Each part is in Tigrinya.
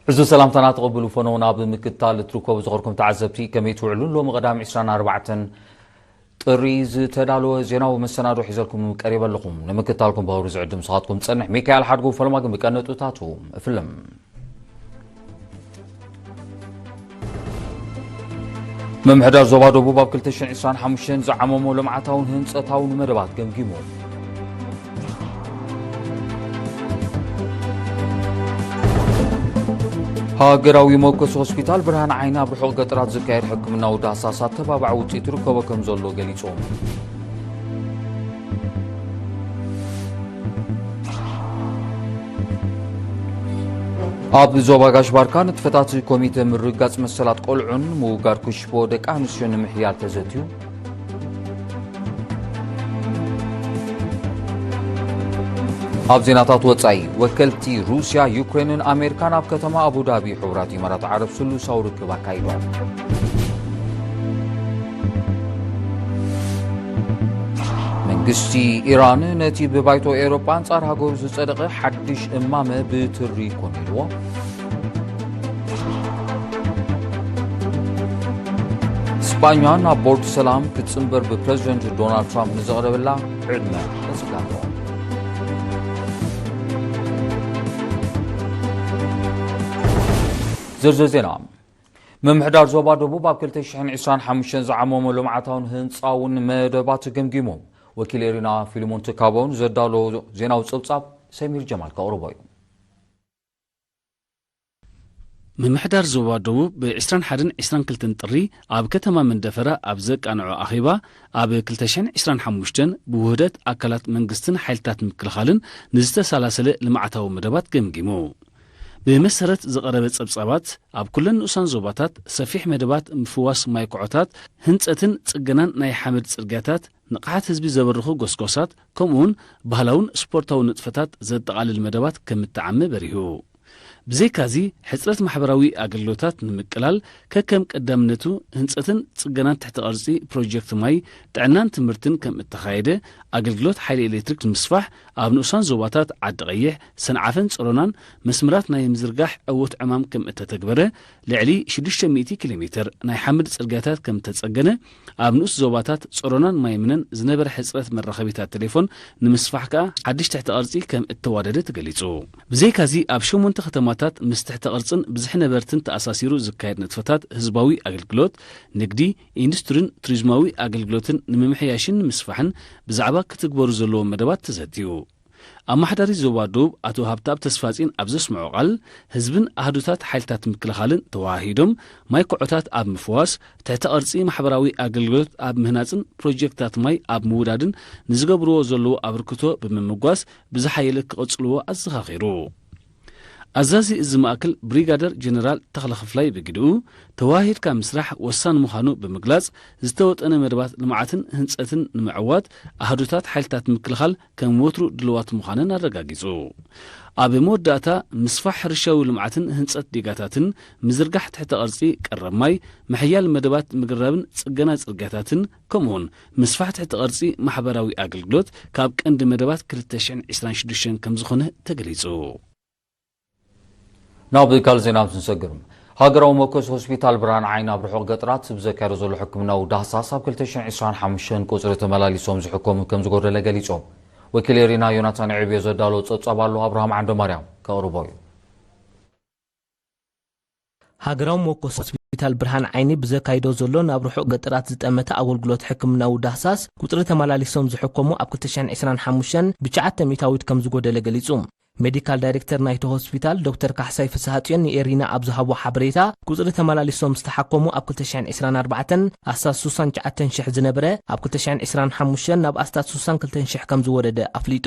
ሕዚ ሰላምታና ተቐብሉ። ፈነውን ኣብ ምክትታል እትርከቡ ዝኸርኩም ተዓዘብቲ፣ ከመይ ትውዕሉን? ሎሚ ቀዳም ዕስራን ኣርባዕተን ጥሪ ዝተዳለወ ዜናዊ መሰናዶ ሒዘልኩም ቀሪበ ኣለኹም። ንምክትታልኩም ብኽብሪ ዝዕድም ስኻትኩም ዝጸንሕ ሚካኤል ሓድጉ። ፈለማ ግን ብቀነጥብታቱ እፍልም። ምምሕዳር ዞባ ደቡብ ኣብ ክልተ ሽሕን ዕስራን ሓሙሽተን ዝዓመሞ ልምዓታውን ህንጸታውን መደባት ገምጊሙ። ሃገራዊ መኮስ ሆስፒታል ብርሃን ዓይኒ ኣብ ርሑቕ ገጠራት ዝካየድ ሕክምናዊ ዳህሳስ ኣተባባዒ ውፅኢት ይርከቦ ከም ዘሎ ገሊጹ። ኣብ ዞባ ጋሽ ባርካ ንጥፈታት ኮሚተ ምርጋጽ መሰላት ቆልዑን ምውጋድ ኩሽፎ ደቂ ኣንስትዮ ንምሕያል ተዘትዩ። ኣብ ዜናታት ወጻኢ፣ ወከልቲ ሩስያ፣ ዩክሬንን ኣሜሪካን ኣብ ከተማ ኣቡዳቢ ሕቡራት ኢማራት ዓረብ ስሉሳዊ ርክብ ኣካይዶም። መንግስቲ ኢራን ነቲ ብባይቶ ኤውሮጳ ኣንጻር ሃገሩ ዝጸደቐ ሓድሽ እማመ ብትሪ ኮኒንዎ። ስጳኛ ናብ ቦርድ ሰላም ክትጽንበር ብፕረዚደንት ዶናልድ ትራምፕ ንዘቕረበላ ዕድመ ተጽጋቶ። ዝርዝር ዜና። ምምሕዳር ዞባ ደቡብ ኣብ ክልተ ሽሕን ዕስራን ሓሙሽተን ዝዓመሞ ልምዓታውን ህንፃውን መደባት ገምጊሙ። ወኪል ኤሪና ፊልሞን ትካቦን ዘዳሎ ዜናዊ ጸብጻብ ሰሚር ጀማል ከቕርቦ እዩ። ምምሕዳር ዞባ ደቡብ ብ ዕስራን ሓደን ዕስራን ክልተን ጥሪ ኣብ ከተማ መንደፈራ ኣብ ዘቃንዖ ኣኼባ፣ ኣብ ክልተ ሽሕን ዕስራን ሓሙሽተን ብውህደት ኣካላት መንግስትን ሓይልታት ምክልኻልን ንዝተሰላሰለ ልምዓታዊ መደባት ገምጊሙ። ብመሰረት ዝቐረበ ጸብጻባት፣ ኣብ ኩለን ንኡሳን ዞባታት ሰፊሕ መደባት ምፍዋስ ማይ ኩዖታት፣ ህንጸትን ጽገናን ናይ ሓመድ ጽርግያታት፣ ንቕሓት ህዝቢ ዘበርኹ ጎስጓሳት፣ ከምኡውን ባህላውን ስፖርታዊ ንጥፈታት ዘጠቓልል መደባት ከም እተዓመ በሪሁ። ብዘይካዚ፣ ሕጽረት ማሕበራዊ ኣገልግሎታት ንምቅላል፣ ከከም ቀዳምነቱ ህንጸትን ጽገናን ትሕቲ ቅርጺ ፕሮጀክት ማይ፣ ጥዕናን ትምህርትን ከም እተኻየደ፣ ኣገልግሎት ሓይሊ ኤሌክትሪክ ንምስፋሕ፣ ኣብ ንኡሳን ዞባታት ዓዲ ቀይሕ፣ ሰንዓፈን ጸሮናን መስመራት ናይ ምዝርጋሕ ዕዉት ዕማም ከም እተተግበረ፣ ልዕሊ ሽዱሽተ ሚእቲ ኪሎ ሜትር ናይ ሓመድ ጽርግያታት ከም እተጸገነ፣ ኣብ ንኡስ ዞባታት ጸሮናን ማይምነን ዝነበረ ሕጽረት መራኸቢታት ቴሌፎን ንምስፋሕ ከኣ ሓድሽ ትሕቲ ቅርጺ ከም እተዋደደ ተገሊጹ። ብዘይካዚ ኣብ ሸሞንተ ከተማታት ምስ ትሕቲ ቅርጽን ብዝሒ ነበርትን ተኣሳሲሩ ዝካየድ ንጥፈታት ህዝባዊ ኣገልግሎት፣ ንግዲ፣ ኢንዱስትሪን ቱሪዝማዊ ኣገልግሎትን ንምምሕያሽን ንምስፋሕን ብዛዕባ ክትግበሩ ዘለዎም መደባት ተዘትዩ። ኣማሓዳሪ ዞባ ደቡብ ኣቶ ሃብተኣብ ተስፋጺን ኣብ ዘስምዖ ቃል፣ ህዝብን ኣሃዱታት ሓይልታት ምክልኻልን ተወሃሂዶም ማይ ኩዖታት ኣብ ምፍዋስ፣ ትሕተ ቅርጺ ማሕበራዊ ኣገልግሎት ኣብ ምህናጽን ፕሮጀክታት ማይ ኣብ ምውዳድን ንዝገብርዎ ዘለዉ ኣበርክቶ ብምምጓስ ብዝሓየለ ክቕጽልዎ ኣዘኻኺሩ። ኣዛዚ እዚ ማእከል ብሪጋደር ጀነራል ተኽለ ክፍላይ ብግድኡ፣ ተወሃሂድካ ምስራሕ ወሳኒ ምዃኑ ብምግላጽ፣ ዝተወጠነ መደባት ልምዓትን ህንጸትን ንምዕዋት ኣሃዱታት ሓይልታት ምክልኻል ከም ወትሩ ድልዋት ምዃነን ኣረጋጊጹ። ኣብ መወዳእታ፣ ምስፋሕ ሕርሻዊ ልምዓትን ህንጸት ዲጋታትን፣ ምዝርጋሕ ትሕተ ቅርጺ ቀረብ ማይ፣ ምሕያል መደባት ምግራብን ጽገና ጽርግያታትን፣ ከምኡውን ምስፋሕ ትሕተ ቅርጺ ማሕበራዊ ኣገልግሎት ካብ ቀንዲ መደባት ክልተ ሽሕን ዕስራን ሽዱሽተን ከም ዝኾነ ተገሊጹ። ናብ ካልእ ዜና ምስ ንሰግር፣ ሃገራዊ መኮስ ሆስፒታል ብርሃን ዓይኒ ኣብ ርሑቕ ገጠራት ብዘካየዶ ዘሎ ሕክምናዊ ዳህሳስ ኣብ ክልተ ሽሕን ዕስራን ሓሙሽተን ቁጽሪ ተመላሊሶም ዝሕከሙ ከም ዝጎደለ ገሊጾም። ወኪል ኤሪና ዮናታን ዕብዮ ዘዳሎ ጸብጻብ ኣሎ፣ ኣብርሃም ዓንደማርያም ከቕርቦ እዩ። ሃገራዊ መኮስ ሆስፒታል ብርሃን ዓይኒ ብዘካይዶ ዘሎ ናብ ርሑቕ ገጠራት ዝጠመተ ኣገልግሎት ሕክምናዊ ዳህሳስ፣ ቁጽሪ ተመላሊሶም ዝሕከሙ ኣብ ክልተ ሽሕን ዕስራን ሓሙሽተን ብትሽዓተ ሚእታዊት ከም ዝጎደለ ገሊጹ። ሜዲካል ዳይሬክተር ናይቲ ሆስፒታል ዶክተር ካሕሳይ ፍስሃጽዮን ንኤሪና ኣብ ዝሃቦ ሓበሬታ፣ ቁጽሪ ተመላሊሶም ዝተሓከሙ ኣብ ክልተ ሽሕን ዕስራን ኣርባዕተን ኣስታት ስሳን ትሽዓተን ሽሕ ዝነበረ፣ ኣብ ክልተ ሽሕን ዕስራን ሓሙሽተን ናብ ኣስታት ስሳን ክልተን ሽሕ ከም ዝወረደ ኣፍሊጡ።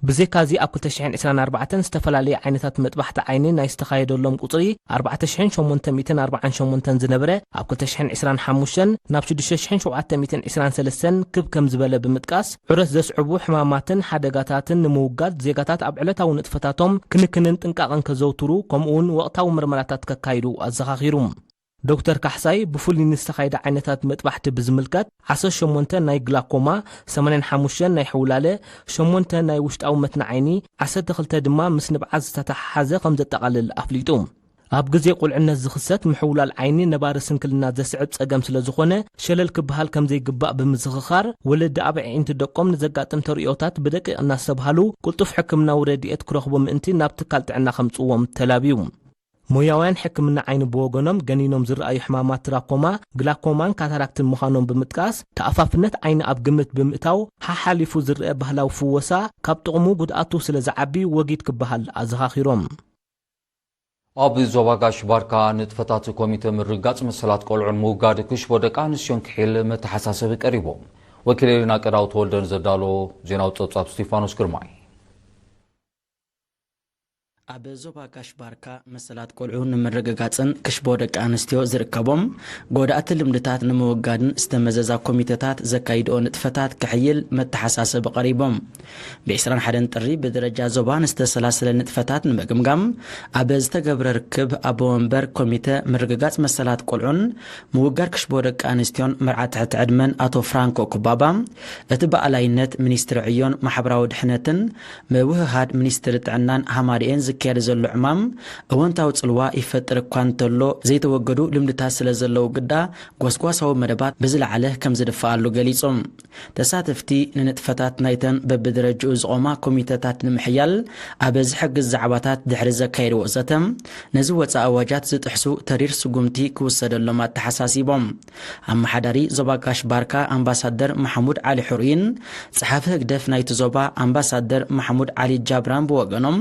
ብዘይካዚ፣ ኣብ ክልተ ሽሕን ዕስራን ኣርባዕተን ዝተፈላለየ ዓይነታት መጥባሕቲ ዓይኒ ናይ ዝተኻየደሎም ቁጽሪ ኣርባዕተ ሽሕን ሸሞንተ ሚእትን ኣርባዓን ሸሞንተን ዝነበረ፣ ኣብ ክልተ ሽሕን ዕስራን ሓሙሽተን ናብ ሽዱሽተ ሽሕን ሸውዓተ ሚእትን ዕስራን ሰለስተን ክብ ከም ዝበለ ብምጥቃስ፣ ዑደት ዘስዕቡ ሕማማትን ሓደጋታትን ንምውጋድ ዜጋታት ኣብ ዕለታዊ ንጥፈታቶም ክንክንን ጥንቃቐን ከዘውትሩ፣ ከምኡውን ወቕታዊ ምርመራታት ከካይዱ ኣዘኻኺሩ። ዶክተር ካሕሳይ ብፍሉይ ንዝተኻየደ ዓይነታት መጥባሕቲ ብዝምልከት፣ ዓሰርተ ሸሞንተ ናይ ግላኮማ፣ ሰማንያን ሓሙሽተን ናይ ሕውላለ፣ ሸሞንተ ናይ ውሽጣዊ መትኒ ዓይኒ፣ ዓሰርተ ክልተ ድማ ምስ ንብዓት ዝተተሓሓዘ ከም ዘጠቓልል ኣፍሊጡ። ኣብ ግዜ ቁልዕነት ዝኽሰት ምሕውላል ዓይኒ ነባሪ ስንክልና ዘስዕብ ጸገም ስለ ዝኾነ፣ ሸለል ክበሃል ከም ዘይግባእ ብምዝኽኻር፣ ወለዲ ኣብ ኣዒንቲ ደቆም ንዘጋጥም ተርእዮታት ብደቂቕ እናስተብሃሉ፣ ቅልጡፍ ሕክምናዊ ረድኤት ክረኽቡ ምእንቲ ናብ ትካል ጥዕና ከምጽዎም ተላብዩ። ሞያውያን ሕክምና ዓይኒ ብወገኖም፣ ገኒኖም ዝረኣዩ ሕማማት ትራኮማ፣ ግላኮማን ካታራክትን ምዃኖም ብምጥቃስ፣ ተኣፋፍነት ዓይኒ ኣብ ግምት ብምእታው፣ ሓሓሊፉ ዝረአ ባህላዊ ፍወሳ ካብ ጥቕሙ ጉድኣቱ ስለ ዝዓቢ ወጊድ ክበሃል ኣዘኻኺሮም። ኣብ ዞባ ጋሽ ባርካ ንጥፈታት ኮሚተ ምርጋጽ መሰላት ቆልዑን ምውጋድ ክሽቦ ደቂ ኣንስትዮን ክሒል መተሓሳሰቢ ቀሪቦም። ወኪል ኤሪና ቀዳው ተወልደን ዘዳሎ ዜናዊ ጸብጻብ ስቲፋኖስ ግርማይ። ኣብ ዞባ ጋሽ ባርካ መሰላት ቆልዑ ንምርግጋጽን ክሽቦ ደቂ ኣንስትዮ ዝርከቦም ጎዳእቲ ልምድታት ንምውጋድን ዝተመዘዛ ኮሚተታት ዘካይድኦ ንጥፈታት ክሕይል መተሓሳሰቢ ቀሪቦም። ብ ዕስራን ሓደን ጥሪ ብደረጃ ዞባ ንዝተሰላሰለ ንጥፈታት ንምግምጋም ኣብ ዝተገብረ ርክብ፣ ኣቦ ወንበር ኮሚተ ምርግጋጽ መሰላት ቆልዑን ምውጋድ ክሽቦ ደቂ ኣንስትዮን መርዓ ትሕቲ ዕድመን ኣቶ ፍራንኮ ኩባባ፣ እቲ ብኣላይነት ሚኒስትሪ ዕዮን ማሕበራዊ ድሕነትን ምውህሃድ ሚኒስትሪ ጥዕናን ሃማደኤን ዝካየድ ዘሎ ዕማም እወንታዊ ጽልዋ ይፈጥር እኳ እንተሎ፣ ዘይተወገዱ ልምድታት ስለ ዘለዉ ግዳ፣ ጎስጓሳዊ መደባት ብዝለዓለ ከም ዝድፈኣሉ ገሊጹ። ተሳተፍቲ ንንጥፈታት ናይተን በብደረጅኡ ዝቖማ ኮሚተታት ንምሕያል ኣብ ዝሕግዝ ዛዕባታት ድሕሪ ዘካየድዎ ዘተ፣ ነዚ ወጻኢ ኣዋጃት ዝጥሕሱ ተሪር ስጉምቲ ክውሰደሎም ኣተሓሳሲቦም። ኣመሓዳሪ ዞባ ጋሽ ባርካ ኣምባሳደር ማሕሙድ ዓሊ ሕሩይን ጸሓፊ ህግደፍ ናይቲ ዞባ ኣምባሳደር ማሕሙድ ዓሊ ጃብራን ብወገኖም፣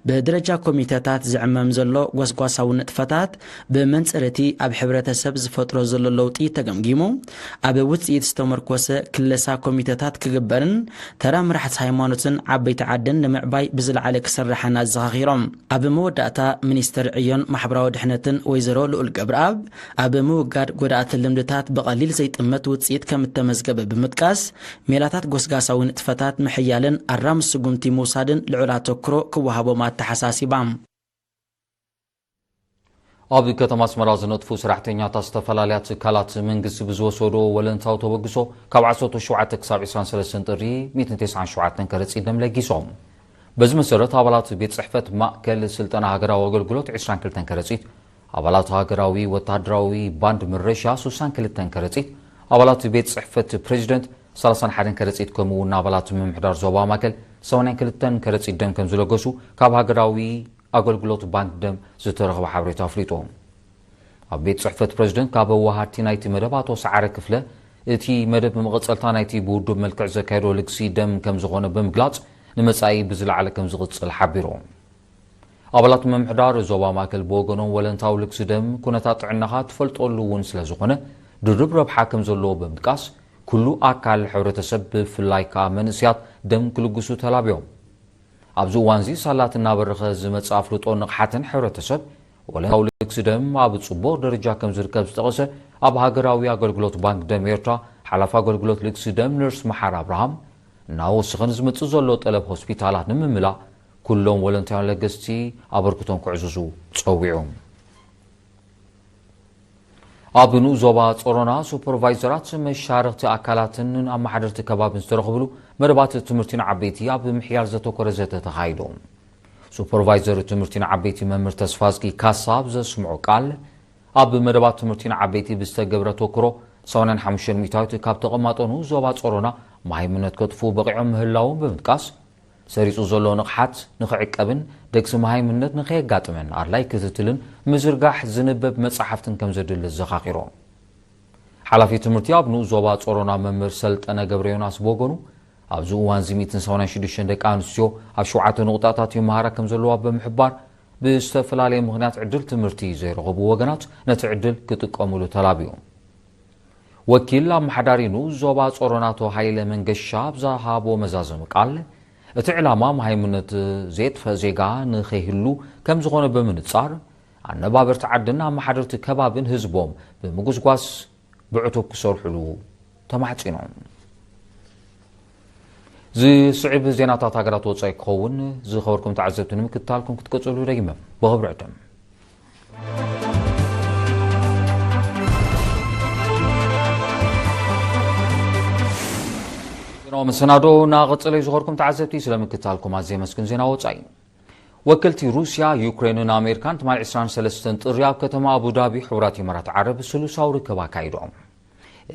ብደረጃ ኮሚተታት ዝዕመም ዘሎ ጎስጓሳዊ ንጥፈታት ብመንጽር እቲ ኣብ ሕብረተሰብ ዝፈጥሮ ዘሎ ለውጢ ተገምጊሙ፣ ኣብ ውጽኢት ዝተመርኮሰ ክለሳ ኮሚተታት ክግበርን ተራ መራሕቲ ሃይማኖትን ዓበይቲ ዓድን ንምዕባይ ብዝለዓለ ክስራሕን ኣዘኻኺሮም። ኣብ መወዳእታ፣ ሚኒስትር ዕዮን ማሕበራዊ ድሕነትን ወይዘሮ ልኡል ገብረኣብ፣ ኣብ ምውጋድ ጎዳእቲ ልምድታት ብቐሊል ዘይጥመት ውጽኢት ከም እተመዝገበ ብምጥቃስ፣ ሜላታት ጎስጋሳዊ ንጥፈታት ምሕያልን ኣራሚ ስጉምቲ ምውሳድን ልዑል ኣተኩሮ ክወሃቦም ኣተሓሳሲባ። ኣብ ከተማ ኣስመራ ዝነጥፉ ሰራሕተኛታት ዝተፈላለያ ትካላት መንግስቲ ብዝወሰዶ ወለንታዊ ተበግሶ፣ ካብ ዓሰርተ ሸውዓተ ክሳብ ዕስራን ሰለስተን ጥሪ ሚእትን ተስዓን ሸውዓተን ከረጺት ደም ለጊሶም። በዚ መሰረት፣ ኣባላት ቤት ጽሕፈት ማእከል ስልጠና ሃገራዊ ኣገልግሎት ዕስራን ክልተን ከረጺት፣ ኣባላት ሃገራዊ ወተሃደራዊ ባንድ ምረሻ ሱሳን ክልተን ከረጺት፣ ኣባላት ቤት ጽሕፈት ፕሬዚደንት ሰላሳን ሓደን ከረጺት፣ ከምኡ እውን ኣባላት ምምሕዳር ዞባ ማእከል ሰማንያን ክልተን ከረጺት ደም ከም ዝለገሱ ካብ ሃገራዊ ኣገልግሎት ባንክ ደም ዝተረኽበ ሓበሬታ ኣፍሊጡ። ኣብ ቤት ጽሕፈት ፕሬዚደንት ካብ ወሃድቲ ናይቲ መደብ ኣቶ ሰዓረ ክፍለ፣ እቲ መደብ መቐጸልታ ናይቲ ብውዱብ መልክዕ ዘካየዶ ልግሲ ደም ከም ዝኾነ ብምግላጽ፣ ንመጻኢ ብዝለዓለ ከም ዝቕጽል ሓቢሩ። ኣባላት ምምሕዳር ዞባ ማእከል ብወገኖም፣ ወለንታዊ ልግሲ ደም ኩነታት ጥዕናኻ ትፈልጠሉ እውን ስለ ዝኾነ፣ ድርብ ረብሓ ከም ዘለዎ ብምጥቃስ፣ ኩሉ ኣካል ሕብረተሰብ፣ ብፍላይ ከኣ መንእሰያት፣ ደም ክልግሱ ተላብዮም። ኣብዚ እዋንዚ፣ ሳላት እናበረኸ ዝመጽእ ኣፍልጦን ንቕሓትን ሕብረተሰብ፣ ወለንታዊ ልግሲ ደም ኣብ ጽቡቕ ደረጃ ከም ዝርከብ ዝጠቐሰ፣ ኣብ ሃገራዊ ኣገልግሎት ባንክ ደም ኤርትራ ሓላፊ ኣገልግሎት ልግሲ ደም ነርስ መሓር ኣብርሃም፣ እናወሰኸ ንዝመጽእ ዘሎ ጠለብ ሆስፒታላት ንምምላእ፣ ኩሎም ወለንታውያን ለገስቲ ኣበርክቶም ክዕዝዙ ጸዊዑ። ኣብ ንኡስ ዞባ ጾሮና፣ ሱፐርቫይዘራት፣ መሻርኽቲ ኣካላትን ኣመሓደርቲ ከባብን ዝተረኽብሉ መደባት ትምህርቲ ንዓበይቲ ኣብ ምሕያል ዘተኮረ ዘተ ተኻይዱ። ሱፐርቫይዘር ትምህርቲ ንዓበይቲ መምህር ተስፋዝጊ ካሳ ኣብ ዘስምዖ ቃል፣ ኣብ መደባት ትምህርቲ ንዓበይቲ ብዝተገብረ ተኩሮ፣ ሰማንያን ሓሙሽተን ሚእታዊት ካብ ተቐማጦ ንኡስ ዞባ ጾሮና መሃይምነት ከጥፍኡ በቒዖም ምህላዎም ብምጥቃስ፣ ሰሪጹ ዘሎ ንቕሓት ንኽዕቀብን ደግሲ መሃይምነት ንኸየጋጥመን ኣድላይ ክትትልን ምዝርጋሕ ዝንበብ መጻሕፍትን ከም ዘድሊ ዘኻኺሮም። ሓላፊ ትምህርቲ ኣብ ንኡስ ዞባ ጾሮና መምህር ሰልጠነ ገብረ ዮናስ ብወገኑ፣ ኣብዚ እዋን እዚ ሚእትን ሰማንያን ሽዱሽተን ደቂ ኣንስትዮ ኣብ ሸውዓተ ንቑጣታት ይመሃራ ከም ዘለዋ ብምሕባር፣ ብዝተፈላለየ ምኽንያት ዕድል ትምህርቲ ዘይረኸቡ ወገናት ነቲ ዕድል ክጥቀሙሉ ተላብዩ። ወኪል ኣመሓዳሪ ንኡስ ዞባ ጾሮና ኣቶ ሃይለ መንገሻ ኣብ ዝሃቦ መዛዘሚ ቃል፣ እቲ ዕላማ መሃይምነት ዘየጥፈእ ዜጋ ንኸይህሉ ከም ዝኾነ ብምንጻር፣ ኣነባበርቲ ዓድን ኣመሓደርቲ ከባብን ህዝቦም ብምጉስጓስ ብዕቱብ ክሰርሕሉ ተማሕጺኖም። ዝስዕብ ዜናታት ሃገራት ወጻኢ ክኸውን፣ ዝኸበርኩም ተዓዘብቲ ንምክትታልኩም ክትቀጽሉ ደጊመ ብኽብሪ ዕድም። ዜናዊ መሰናዶ እናቐጸለ እዩ። ዝኸበርኩም ተዓዘብቲ ስለ ምክትታልኩም ኣዝየ የመስግን። ዜና ወጻኢ። ወከልቲ ሩስያ፣ ዩክሬንን ኣሜሪካን ትማሊ ዕስራን ሰለስተን ጥሪ ኣብ ከተማ ኣቡዳቢ ሕቡራት ኢማራት ዓረብ ስሉሳዊ ርክብ ኣካይዶም።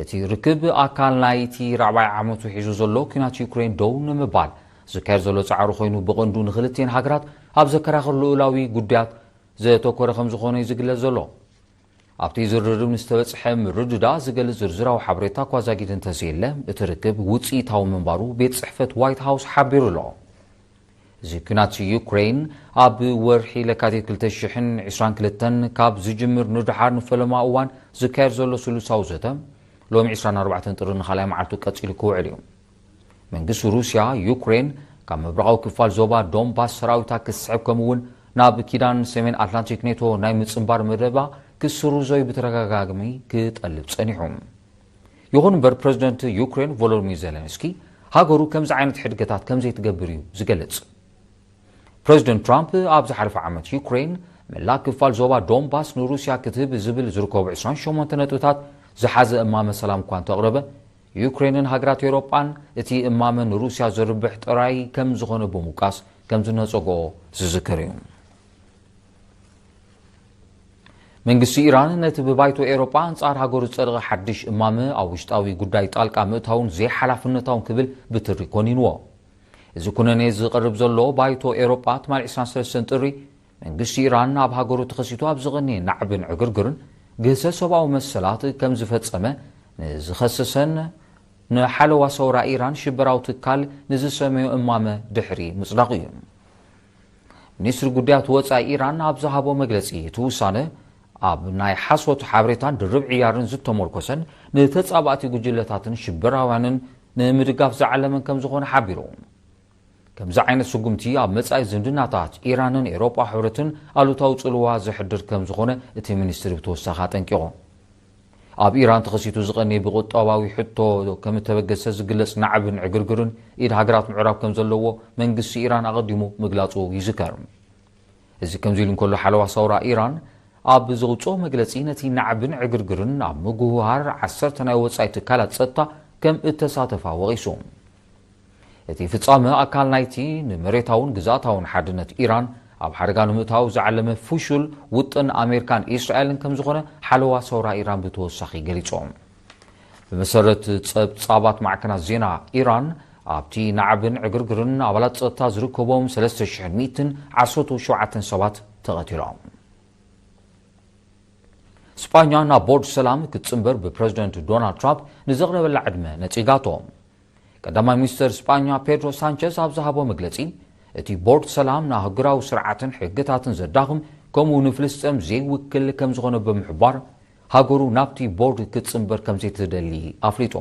እቲ ርክብ ኣካል ናይቲ ራብዓይ ዓመቱ ሒዙ ዘሎ ኲናት ዩክሬን ደው ንምባል ዝካየድ ዘሎ ጻዕሪ ኮይኑ፣ ብቐንዱ ንክልቲኤን ሃገራት ኣብ ዘከራኽር ልኡላዊ ጉዳያት ዘተኮረ ከም ዝኾነ እዩ ዝግለጽ ዘሎ። ኣብቲ ዝርርብ ንዝተበጽሐ ምርድዳእ ዝገልጽ ዝርዝራዊ ሓበሬታ እኳ ዛጊድ እንተዘየለ፣ እቲ ርክብ ውጽኢታዊ ምንባሩ ቤት ጽሕፈት ዋይት ሃውስ ሓቢሩ ኣሎ። እዚ ኲናት ዩክሬን ኣብ ወርሒ ለካቲት ክልተ ሽሕን ዕስራን ክልተን ካብ ዝጅምር ንድሓር ንፈለማ እዋን ዝካየድ ዘሎ ስሉሳዊ ዘተ፣ ሎሚ ዕስራን ኣርባዕተን ጥሪ ንኻልኣይ መዓልቱ ቀጺሉ ክውዕል እዩ። መንግስቲ ሩስያ፣ ዩክሬን ካብ ምብራቓዊ ክፋል ዞባ ዶንባስ ሰራዊታ ክስሕብ፣ ከምኡ እውን ናብ ኪዳን ሰሜን ኣትላንቲክ ኔቶ ናይ ምጽንባር መደባ ክስርዞ እዩ ብተደጋጋሚ ክጠልብ ጸኒሑ። ይኹን እምበር፣ ፕረዚደንት ዩክሬን ቮሎዲሚር ዜለንስኪ ሃገሩ ከምዚ ዓይነት ሕድገታት ከም ዘይትገብር እዩ ዝገልጽ። ፕረዚደንት ትራምፕ ኣብ ዝሓለፈ ዓመት ዩክሬን መላእ ክፋል ዞባ ዶንባስ ንሩስያ ክትህብ ዝብል ዝርከቡ ዕስራን ሸሞንተ ነጥብታት ዝሓዘ እማመ ሰላም እኳ እንተቕረበ፣ ዩክሬንን ሃገራት ኤውሮጳን እቲ እማመ ንሩስያ ዘርብሕ ጥራይ ከም ዝኾነ ብምውቃስ ከም ዝነጸግኦ ዝዝከር እዩ። መንግስቲ ኢራን ነቲ ብባይቶ ኤውሮጳ ኣንጻር ሃገሩ ዝጸደቐ ሓድሽ እማመ ኣብ ውሽጣዊ ጉዳይ ጣልቃ ምእታውን ዘይሓላፍነታውን ክብል ብትሪ ኮኒንዎ። እዚ ኩነኔ ዝቐርብ ዘሎ ባይቶ ኤውሮጳ ትማሊ ዕስራን ሰለስተን ጥሪ መንግስቲ ኢራን ኣብ ሃገሩ ተኸሲቱ ኣብ ዝቐንየ ናዕብን ዕግርግርን ግህሰት ሰብኣዊ መሰላት ከም ዝፈጸመ ንዝኸሰሰን ንሓለዋ ሰውራ ኢራን ሽበራዊ ትካል ንዝሰመዮ እማመ ድሕሪ ምጽዳቑ እዩ። ሚኒስትሪ ጉዳያት ወጻኢ ኢራን ኣብ ዝሃቦ መግለጺ፣ እቲ ውሳነ ኣብ ናይ ሓሶት ሓበሬታን ድርብ ዕያርን ዝተመርኮሰን ንተጻባእቲ ጉጅለታትን ሽበራውያንን ንምድጋፍ ዝዓለመን ከም ዝኾነ ሓቢሩ። ከምዚ ዓይነት ስጉምቲ ኣብ መጻኢ ዝምድናታት ኢራንን ኤውሮጳ ሕብረትን ኣሉታዊ ጽልዋ ዘሕድር ከም ዝኾነ እቲ ሚኒስትሪ ብተወሳኺ ኣጠንቂቑ። ኣብ ኢራን ተኸሲቱ ዝቐንየ ብቁጠባዊ ሕቶ ከም እተበገሰ ዝግለጽ ናዕብን ዕግርግርን ኢድ ሃገራት ምዕራብ ከም ዘለዎ መንግስቲ ኢራን ኣቐዲሙ ምግላጹ ይዝከር። እዚ ከምዚ ኢሉ እንከሎ፣ ሓለዋ ሰውራ ኢራን ኣብ ዘውጽኦ መግለጺ፣ ነቲ ናዕብን ዕግርግርን ኣብ ምጉህሃር ዓሰርተ ናይ ወጻኢ ትካላት ጸጥታ ከም እተሳተፋ ወቒሱ። እቲ ፍጻመ ኣካል ናይቲ ንመሬታውን ግዝኣታውን ሓድነት ኢራን ኣብ ሓደጋ ንምእታው ዝዓለመ ፍሹል ውጥን ኣሜሪካን እስራኤልን ከም ዝኾነ ሓለዋ ሰውራ ኢራን ብተወሳኺ ገሊጾም። ብመሰረት ጸብጻባት ማዕከናት ዜና ኢራን፣ ኣብቲ ናዕብን ዕግርግርን ኣባላት ጸጥታ ዝርከቦም ሰለስተ ሽሕን ሚእትን ዓሰርተ ሸውዓተን ሰባት ተቐቲሎም። ስጳኛ ናብ ቦርድ ሰላም ክትጽንበር ብፕረዚደንት ዶናልድ ትራምፕ ንዘቕረበላ ዕድመ ነጺጋቶ። ቀዳማይ ሚኒስተር ስጳኛ ፔድሮ ሳንቸዝ ኣብ ዝሃቦ መግለጺ፣ እቲ ቦርድ ሰላም ንኣህጉራዊ ስርዓትን ሕግታትን ዘዳኽም፣ ከምኡ ንፍልስጤም ዘይውክል ከም ዝኾነ ብምሕባር፣ ሃገሩ ናብቲ ቦርድ ክትጽንበር ከም ዘይትደሊ ኣፍሊጡ።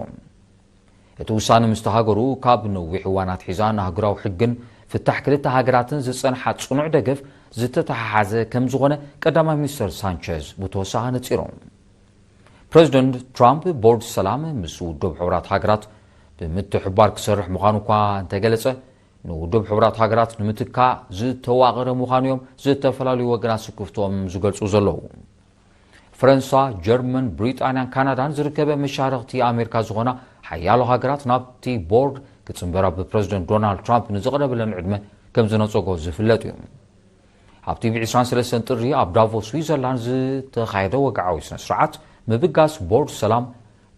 እቲ ውሳነ ምስቲ ሃገሩ ካብ ነዊሕ እዋን ኣትሒዛ ንኣህጉራዊ ሕግን ፍታሕ ክልተ ሃገራትን ዝጸንሓ ጽኑዕ ደገፍ ዝተተሓሓዘ ከም ዝኾነ ቀዳማይ ሚኒስተር ሳንቸዝ ብተወሳኺ ኣነጺሩ። ፕረዚደንት ትራምፕ ቦርድ ሰላም ምስ ውድብ ሕቡራት ሃገራት ብምትሕብባር ክሰርሕ ምዃኑ እኳ እንተገለጸ፣ ንውድብ ሕቡራት ሃገራት ንምትካእ ዝተዋቐረ ምዃኑ እዮም ዝተፈላለዩ ወገናት ስክፍትኦም ዝገልጹ ዘለዉ። ፈረንሳ፣ ጀርመን፣ ብሪጣንያን ካናዳን ዝርከበ መሻርኽቲ ኣሜሪካ ዝኾና ሓያሎ ሃገራት ናብቲ ቦርድ ክጽንበራ ብፕረዚደንት ዶናልድ ትራምፕ ንዝቐረበለን ዕድመ ከም ዝነጸጎ ዝፍለጥ እዩ። ኣብቲ ብ ዕስራን ሰለስተን ጥሪ ኣብ ዳቮስ ስዊዘርላንድ ዝተኻየደ ወግዓዊ ስነ ስርዓት ምብጋስ ቦርድ ሰላም፣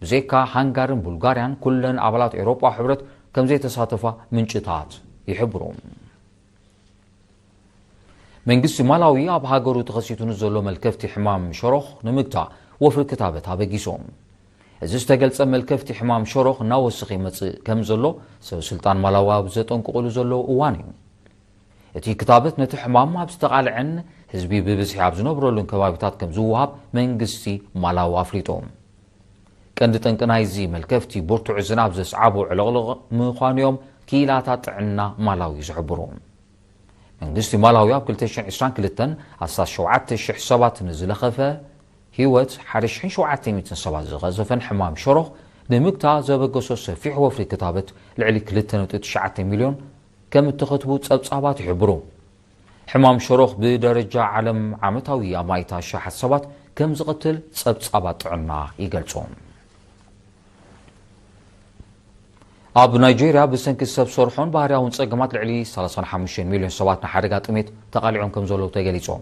ብዘይካ ሃንጋርን ቡልጋርያን ኩለን ኣባላት ኤውሮጳ ሕብረት ከም ዘይተሳተፋ ምንጭታት ይሕብሩ። መንግስቲ ማላዊ ኣብ ሃገሩ ተኸሲቱ ንዘሎ መልከፍቲ ሕማም ሸሮኽ ንምግታእ ወፍሪ ክታበት ኣበጊሱ። እዚ ዝተገልጸ፣ መልከፍቲ ሕማም ሸሮኽ እናወሰኸ ይመጽእ ከም ዘሎ ሰብ ስልጣን ማላዊ ኣብ ዘጠንቅቑሉ ዘለዉ እዋን እዩ። እቲ ክታበት ነቲ ሕማም ኣብ ዝተቓልዐን ህዝቢ ብብዝሒ ኣብ ዝነብረሉን ከባቢታት ከም ዝወሃብ መንግስቲ ማላዊ ኣፍሊጡ። ቀንዲ ጠንቂ ናይዚ መልከፍቲ ብርቱዕ ዝናብ ዘስዓቦ ዕልቕልቕ ምዃኑ እዮም ክኢላታት ጥዕና ማላዊ ዝሕብሩ። መንግስቲ ማላዊ ኣብ ክልተ ሽሕን ዕስራን ክልተን ኣስታት ሸውዓተ ሽሕ ሰባት ንዝለኸፈ ህይወት፣ ሓደ ሽሕን ሸውዓተ ሚእትን ሰባት ዝቐዘፈን ሕማም ሸሮኽ ንምግታእ ዘበገሶ ሰፊሕ ወፍሪ ክታበት ልዕሊ ክልተ ነጥቢ ትሽዓተ ሚልዮን ከም እተኸትቡ ጸብጻባት ይሕብሩ። ሕማም ሸሮኽ ብደረጃ ዓለም ዓመታዊ ኣማኢት ኣሽሓት ሰባት ከም ዝቐትል ጸብጻባት ጥዕና ይገልጹ። ኣብ ናይጄርያ ብሰንኪ ሰብ ሰርሖን ባህርያውን ጸገማት ልዕሊ ሰላሳን ሓሙሽተን ሚልዮን ሰባት ንሓደጋ ጥሜት ተቓሊዖም ከም ዘለዉ ተገሊጾም።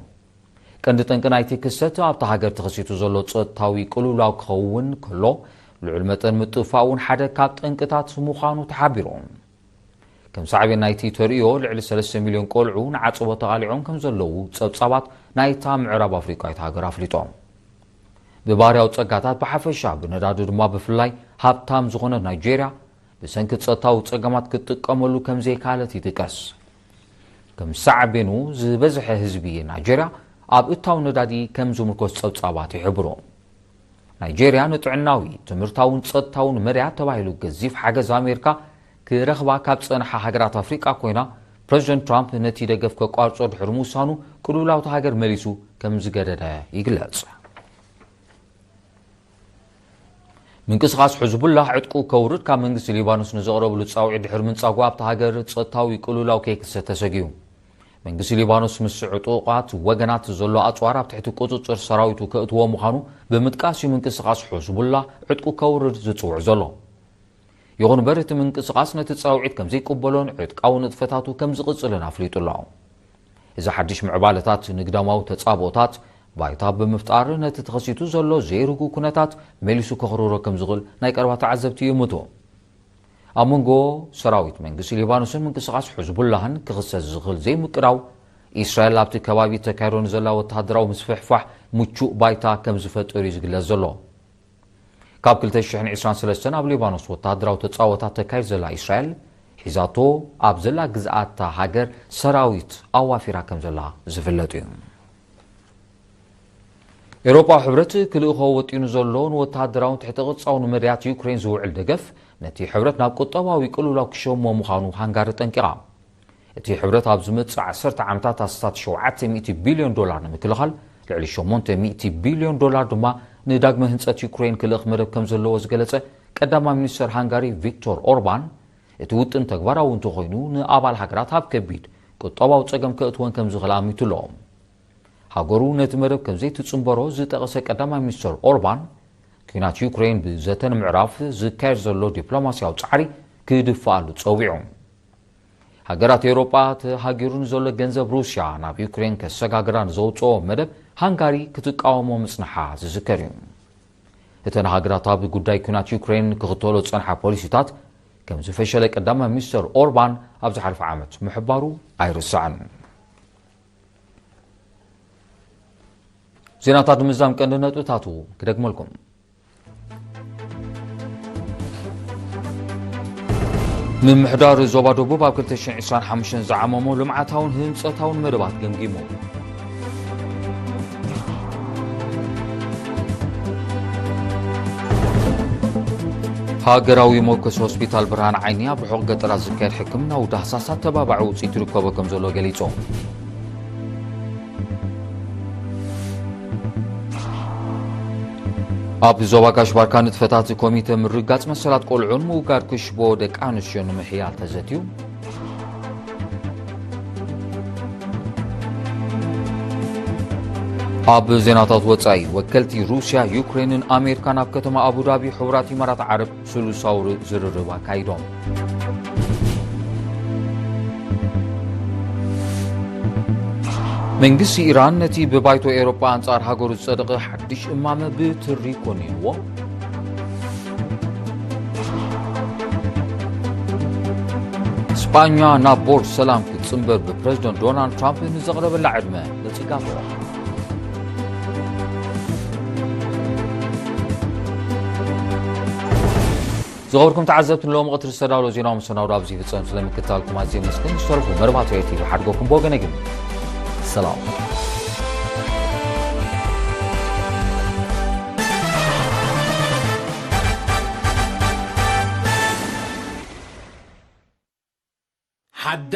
ቀንዲ ጠንቂ ናይቲ ክስተት ኣብታ ሃገር ተኸሲቱ ዘሎ ጸጥታዊ ቅልውላው ክኸውን ከሎ፣ ልዑል መጠን ምጥፋእ እውን ሓደ ካብ ጠንቅታት ምዃኑ ተሓቢሩ። ከም ሳዕቤን ናይቲ ተርእዮ፣ ልዕሊ ሰለስተ ሚልዮን ቆልዑ ንዓጸቦ ተቓሊዖም ከም ዘለዉ ጸብጻባት ናይታ ምዕራብ ኣፍሪቃዊት ሃገር ኣፍሊጦም። ብባህርያዊ ጸጋታት ብሓፈሻ፣ ብነዳዲ ድማ ብፍላይ ሃብታም ዝኾነት ናይጄርያ፣ ብሰንኪ ጸጥታዊ ጸገማት ክትጥቀመሉ ከም ዘይከኣለት ይጥቀስ። ከም ሳዕቤኑ፣ ዝበዝሐ ህዝቢ ናይጄርያ ኣብ እታው ነዳዲ ከም ዝምርኮስ ጸብጻባት ይሕብሩ። ናይጄርያ ንጥዕናዊ፣ ትምህርታውን ጸጥታውን መዳያት ተባሂሉ ገዚፍ ሓገዝ ኣሜሪካ ክረኽባ ካብ ጸንሓ ሃገራት ኣፍሪቃ ኮይና፣ ፕረዚደንት ትራምፕ ነቲ ደገፍ ከቋርጾ ድሕሪ ምውሳኑ፣ ቅልውላው እታ ሃገር መሊሱ ከም ዝገደደ ይግለጽ። ምንቅስቓስ ሕዝቡላህ ዕጥቁ ከውርድ ካብ መንግስቲ ሊባኖስ ንዘቕረብሉ ጻውዒት ድሕሪ ምንጻጉ፣ ኣብታ ሃገር ጸጥታዊ ቅልውላው ከይክሰት ተሰጊኡ። መንግስቲ ሊባኖስ ምስ ዕጡቓት ወገናት ዘሎ ኣጽዋር ኣብ ትሕቲ ቁጽጽር ሰራዊቱ ከእትዎ ምዃኑ ብምጥቃስ እዩ ምንቅስቓስ ሕዝቡላህ ዕጥቁ ከውርድ ዝጽውዕ ዘሎ። ይኹን እምበር፣ እቲ ምንቅስቓስ ነቲ ጻውዒት ከም ዘይቅበሎን ዕጥቃዊ ንጥፈታቱ ከም ዝቕጽልን ኣፍሊጡ ኣሎ። እዚ ሓድሽ ምዕባለታት ንግዳማዊ ተጻብኦታት ባይታ ብምፍጣር፣ ነቲ ተኸሲቱ ዘሎ ዘይርጉእ ኩነታት መሊሱ ከኽርሮ ከም ዝኽእል ናይ ቀረባ ተዓዘብቲ ይእምቱ። ኣብ መንጎ ሰራዊት መንግስቲ ሊባኖስን ምንቅስቓስ ሕዝቡላህን ክኽሰት ዝኽእል ዘይምቅዳው፣ እስራኤል ኣብቲ ከባቢ ተካይዶ ንዘላ ወተሃደራዊ ምስፍሕፋሕ ምቹእ ባይታ ከም ዝፈጥር እዩ ዝግለጽ ዘሎ። ካብ ክልተ ሽሕን ዕስራን ሰለስተን ኣብ ሊባኖስ ወተሃደራዊ ተጻወታት ተካይድ ዘላ እስራኤል፣ ሒዛቶ ኣብ ዘላ ግዝኣታ ሃገር ሰራዊት ኣዋፊራ ከም ዘላ ዝፍለጥ እዩ። ኤውሮጳዊ ሕብረት ክልእኾ ወጢኑ ዘሎ ንወተሃደራውን ትሕቲ ቅርጻውን መድያት ዩክሬን ዝውዕል ደገፍ፣ ነቲ ሕብረት ናብ ቁጠባዊ ቅልውላው ክሸሞ ምዃኑ ሃንጋሪ ጠንቂቓ። እቲ ሕብረት ኣብ ዝመጽእ ዓሰርተ ዓመታት ኣስታት ሸውዓተ ሚእቲ ቢልዮን ዶላር ንምክልኻል፣ ልዕሊ ሸሞንተ ሚእቲ ቢልዮን ዶላር ድማ ንዳግመ ህንጸት ዩክሬን ክልእኽ መደብ ከም ዘለዎ ዝገለጸ ቀዳማይ ሚኒስተር ሃንጋሪ ቪክቶር ኦርባን፣ እቲ ውጥን ተግባራዊ እንተኾይኑ፣ ንኣባል ሃገራት ኣብ ከቢድ ቁጠባዊ ጸገም ከእትወን ከም ዝኽእል ኣሚቱ ኣሎ። ሃገሩ ነቲ መደብ ከም ዘይትጽንበሮ ዝጠቐሰ ቀዳማይ ሚኒስተር ኦርባን፣ ኲናት ዩክሬን ብዘተ ንምዕራፍ ዝካየድ ዘሎ ዲፕሎማስያዊ ጻዕሪ ክድፍኣሉ ጸዊዑ። ሃገራት ኤውሮጳ ተሃጊሩ ንዘሎ ገንዘብ ሩስያ ናብ ዩክሬን ከሰጋግራ ንዘውጽኦ መደብ ሃንጋሪ ክትቃወሞ ምጽንሓ ዝዝከር እዩ። እተን ሃገራት ኣብ ጉዳይ ኲናት ዩክሬን ክኽተሎ ዝጸንሓ ፖሊሲታት ከም ዝፈሸለ ቀዳማይ ሚኒስተር ኦርባን ኣብ ዝሓለፈ ዓመት ምሕባሩ ኣይርሳዕን። ዜናታት ንምዝዛም ቀንዲ ነጥብታቱ ክደግመልኩም። ምምሕዳር ዞባ ደቡብ ኣብ ክልተ ሽሕን ዕስራን ሓሙሽተን ዝዓመሞ ልምዓታውን ህንጸታውን መደባት ገምጊሙ። ሃገራዊ መወከሲ ሆስፒታል ብርሃን ዓይኒ ኣብ ርሑቕ ገጠራት ዝካየድ ሕክምናዊ ዳህሳሳት ተባባዒ ውጽኢት ይርከቦ ከም ዘሎ ገሊጹ። ኣብ ዞባ ጋሽ ባርካ ንጥፈታት ኮሚተ ምርጋጽ መሰላት ቆልዑን ምውጋድ ክሽቦ ደቂ ኣንስትዮ ንምሕያል ተዘትዩ። ኣብ ዜናታት ወጻኢ፣ ወከልቲ ሩስያ፣ ዩክሬንን ኣሜሪካን ኣብ ከተማ ኣቡዳቢ ሕቡራት ኢማራት ዓረብ ስሉሳዊ ዝርርብ ኣካይዶም። መንግስቲ ኢራን ነቲ ብባይቶ ኤውሮጳ ኣንጻር ሃገሩ ዝጸደቐ ሓድሽ እማመ ብትሪ ኮኒንዎ። ስጳኛ ናብ ቦርድ ሰላም ክትጽንበር ብፕረዚደንት ዶናልድ ትራምፕ ንዘቕረበላ ዕድመ ነጺጋቶ። ዝኸበርኩም ተዓዘብቲ፣ ንሎሚ ቀትሪ ዝተዳለወ ዜናዊ መሰናዶ ኣብዚ ይፍጸም። ስለምክትታልኩም ኣዝየ የመስግን። ዝተረፉ መርባት ሪዮ ቲቪ ሓድጎኩም ብወገነይ ግን ሰላም። ሓዳ